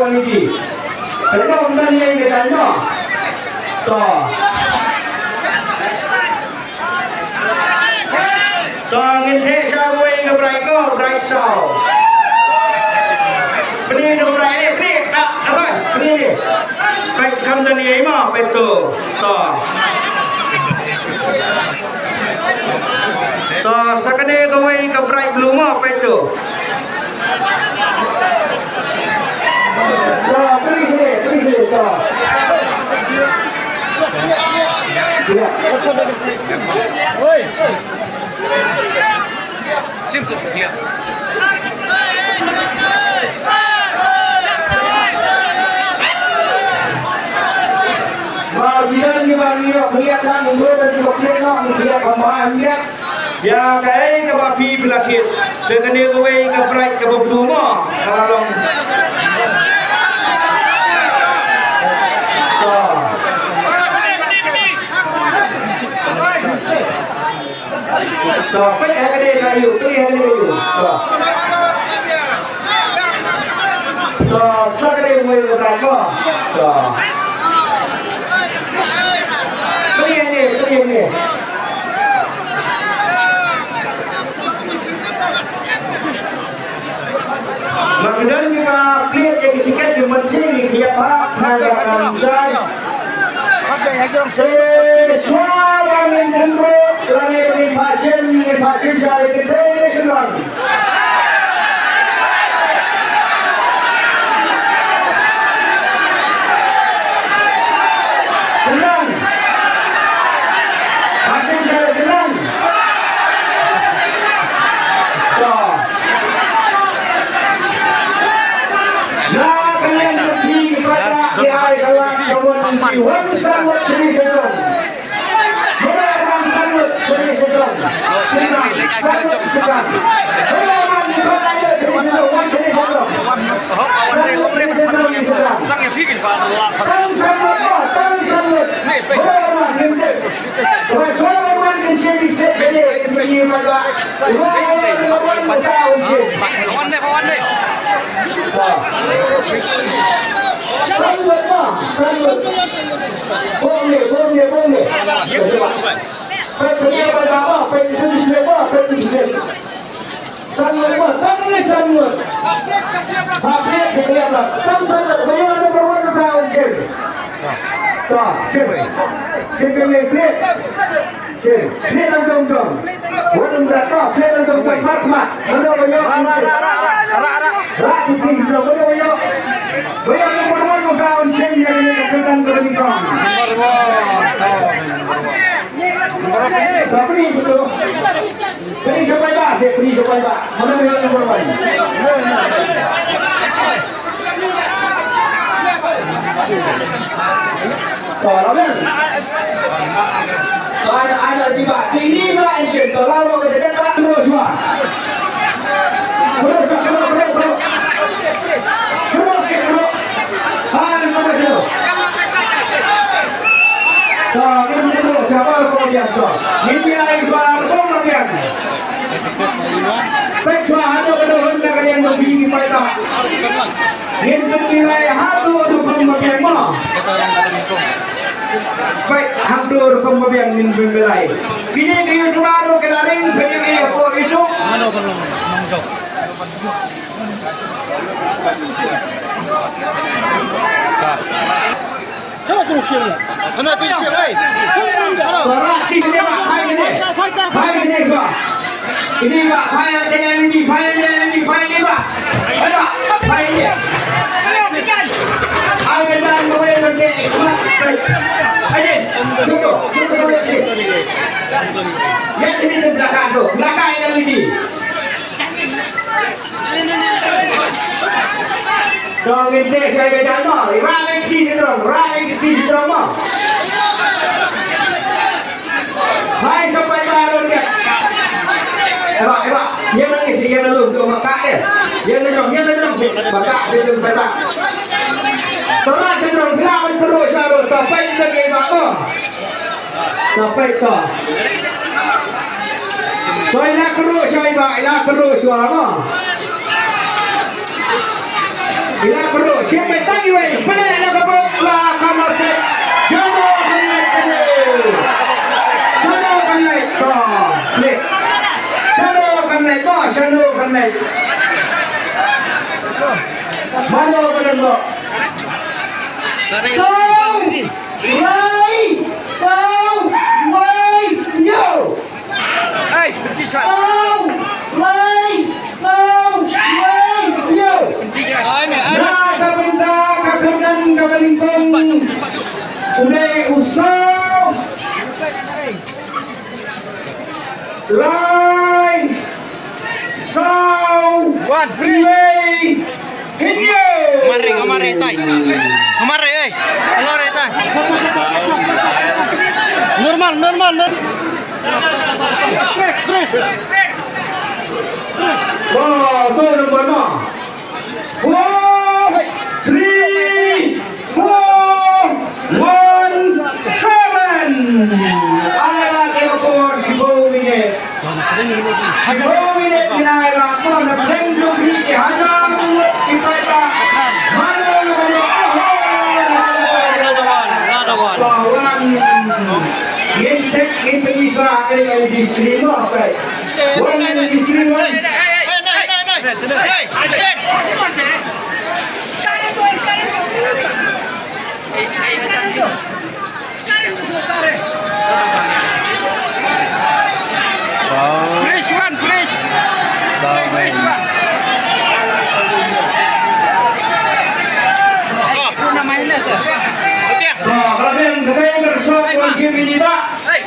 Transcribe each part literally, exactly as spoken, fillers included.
Ni di. Te no, ym don ïa ka jaiñ no. To. To, ngin theh sha uwei ka bright no, bright saw. Pyni to ka bright ne, pyni. Ah, ah, pyni ne. Peit, kam don ïa i mo, peit to. To. To, sa kane kawei ka bright blue mo, peit to. Ba bidan ni ba ni ïoh khlieh lang, umro ba ni ba khlieh lang, khlieh ba ma khlieh. Ïa kaei kaba phi phi la thied. Te kane kawei ka bright kaba blue mo. Ka la long. To. To, peit ha kane ka ïu, peit ha kane ka ïu. To. To, sa kane kawei ka bright mo. To. Peit ha kane, peit ha kane. Ba ki don kiba plie ïa ki tiket ki mynsiem ki ïa phah ha ka kam jai. Eh, shuwa ba ngin pynroi lane ngin phah shim, ngin phah shim sha ki kynthei ne shynrang. Shynrang. Phah shim sha ki shynrang. To. La ka liang ka phi ki paidbah ki ai ka lad ka mon ki wan san ngut shane sha jrong. Mano wan san ngut shane sha jrong? Shynrang. San ngut shynrang. Mano wan ki paidbah shane sha jrong? Wan shane sha jrong. San ngut shane sha jrong. Tang san ngut mo, tang san ngut. Mano wan ngim tip. Ba shuwa ban wan kin shim ki step kane ki paidbah. Sien, sien phi mei phi. Sien, phi tang jong jong. Wan um brat to, phi tang jong jong, mat mat. Mano ba ïoh. Ra, ra, ra, ra, ra, ra. Ra, phi phi jong, mano ba ïoh. Ba ïoh number one, number one, sien ïa ïa ka tang ka ni kong. Number one. Number one. Ka phi jong. Phi jong ba ïoh, sien phi jong ba ïoh. Mano ba ïoh number one. To, la biang. To, ai, ai, ai, di ba. Kini ba action. To, la lo ke dekat ba terus ba. Terus ba, terus, terus, terus. Terus ke, terus. Ha, ni terus, terus. To, ni terus. Siapa ko biang to? Ni biang ai suara ko biang. Peit shuwa haduh ka dkhot na ka liang jong phi ki paidbah. Ngin pynmih lai haduh rukom ba biang mo. Peit haduh rukom ba biang ngin pynmih lai. Kine ki ïa tuma ruh ki la ring pynmih ïa hapoh YouTube. Chalo, tu siang. Ano tu siang, oi? Para ti ni ba, hai ni. Hai ni ba. Ini ba, hai ni, hai ni, hai ni ba. Hai ba, hai ni. Ai, dan ko ni ke. Hai ni. Cukup, cukup ni. Ya, sini tu belakang tu. Belakang yang ini. To ngin teh sha ïa ka jaiñ mo. Rah beit kti shi throng, rah beit kti shi throng mo. Hai sa paidbah ruh ïa. Eba, eba. Ïa na ngi shi, ïa na lum to ma ka eh. Ïa na jrong, ïa na jrong shi. Ma ka shi jrong paidbah. To rah shi throng, phi lah ban pynroi sha ruh, to peit sa ïa ba mo. Sa peit to. To ïa la kyrhuh sha i bah, ïa la kyrhuh shuwa mo. Ila bro, shim beit tang iwei, pynleit la ka bok la ka message. Shano kan leit tang. Shano kan leit to. Leit. Shano kan leit mo, shano kan leit. Mano kan leit mo. Saw, lai, saw, wei, hynñiew. Saw, lai, saw, wei, hynñiew. Na ka bynta ka kyrdan kaba nyngkong u dei u saw, lai, saw, wei, hynñiew. Mare, mare, tai. Mare, eh. Mare, tai. Normal, normal, normal. Wah, tu nombor ma. Four, three, four, one, seven. Ai la ke por shiphew minit. Shiphew minit phin ai la ko na pdeng jong phi ki hajar ngut ki paidbah. Mano mano, oho. Wan. Ngin check, ngin pynmih sa ha ka L E D screen mo, okay. Wan, L E D screen wan. Fresh one, fresh. Fresh one. Ba, ba, ba, ba, ba, ba, ba,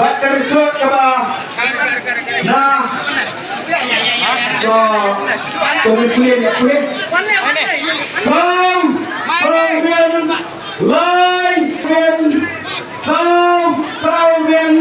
ba, ba, ba, Na. To, to pule, pule. Saw, saw biang, lai biang, saw, saw biang,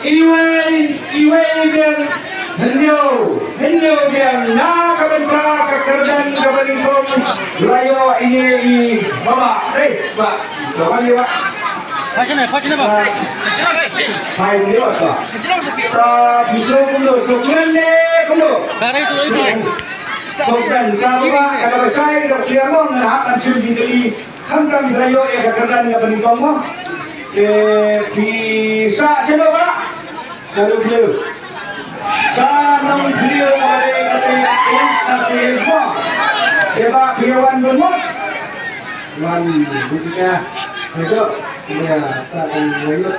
iwei, iwei biang, hynñiew, hynñiew biang, na ka bynta ka kyrdan kaba nyngkong, la ïoh ine i, baba, eh, ba. Ka wan ïa ba. Pha shane, pha shane ba. Pha ïa ba ka. Ta biso kumno, so kumne kumno. Ka rai tu rai tu. So kan ka ba, ka ba shai ka pia mo, nga hap kan sim di kali. Kham kan rayo ïa ka kyrdan ïa ba ni kong mo. Ke pisa shano ba. Ka ruh blue. Sa nang blue ka dei ka dei ka dei ka dei mo. Dei ba phi wan bun mo. Wan bun ka. Betul. Ya, tak akan wayuk.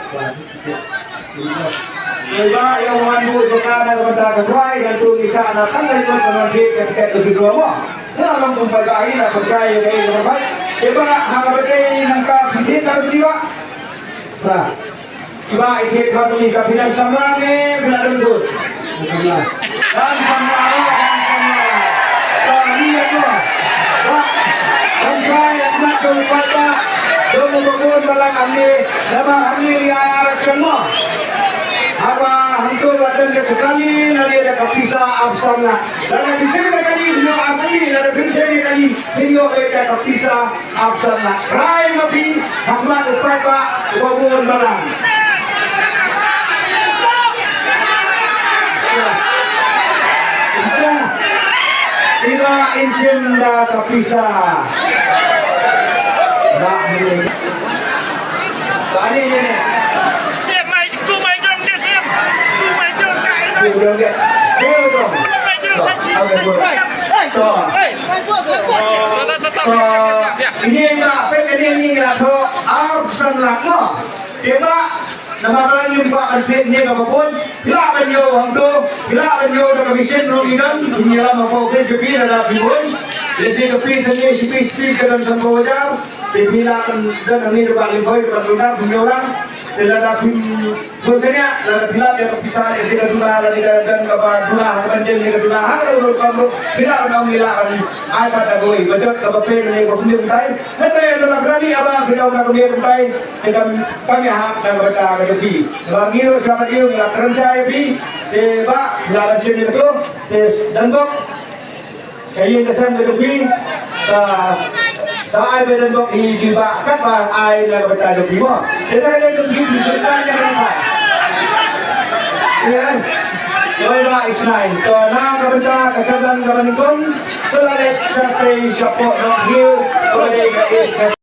Dei ba ïa wan bun ka na ka bynta ka tuai dan tu isa na tang ka yuk ka nanti ka tiket ka bidro mo. Wan long bun pai ba ina percaya ka ina bai. Dei ba ha ka dei nang ka phi ka bidro. Ba. Kiba ïeit ba tuni ka phi dang samla ne phi la dang dud. Dang samla, dang samla. Ba ni ïa ko. Ba. Dang sa ïa kena tu ba ta. Dong ba bun ba lang amni. Daba amni ri ai arak semua. Haba hangtu la dang ïa ka kali, la ïa ka pisa ap samla. La da bisi ka kali, no ap kali, la da bisi ka kali, phi ïoh ïa ka pisa. Ap samla rai ma phi, ha khmat u paidbah uba bun balang. Pisa. Pisa in shim da ka pisa. Ba ni. Ba ni ni. Shim mai, tu mai jong dia shim. Tu mai jong ka ai mai. Tu jong dia. Tu jong. Tu mai jong sa chi. Hai, hai. Ini nga pet ini ni nga tho arphew san lak mo. Dei ba namar ba ngim kwah ban peit ïa kaba bun. Phi lah ban ïoh hangto, phi lah ban ïoh da ka machine ruh ngi don. Ngi ïalam ha ka office jong phi lada phi bun. Lehse ka phi shen ïa shi phi shi phi ka don sanphew hajar. Te phi lah ban don hangne da ba lim hoi da ba lim dar phi ïoh lang. Te lada phi Sngewsih ïa, lada phi lap ïa ka pisa ïa shi ka duna, lada ka don kaba duna ha ka ban jin ïa ka duna ha ka duna ka duna. Phi lap ban ong, phi lap ban ai pat da kawei ba jot kaba pei ne ba pynjah tai. Hynrei lada phi lap ïa ba phi lap na ka mih kumtai. Te kam kam ïa hap na ka bynta ka jong phi. Ba ngi ruh sha ka dei ngi la kren shai ïa phi. Te ba phi lap ban shim ïa ka tu. Te don bok. Ka ïing ka sem ka jong phi, ka sa ai ba don bok hi, phi ba kat ba ai na ka bynta jong phi mo. Te na ka jong phi phi sngewthuh ïa ka bynta. Oi ba isnai. To na ka bynta ka kyrdan kaba nyngkong. Ka la leit shatei shapoh Nonghiu, ka la dei ka East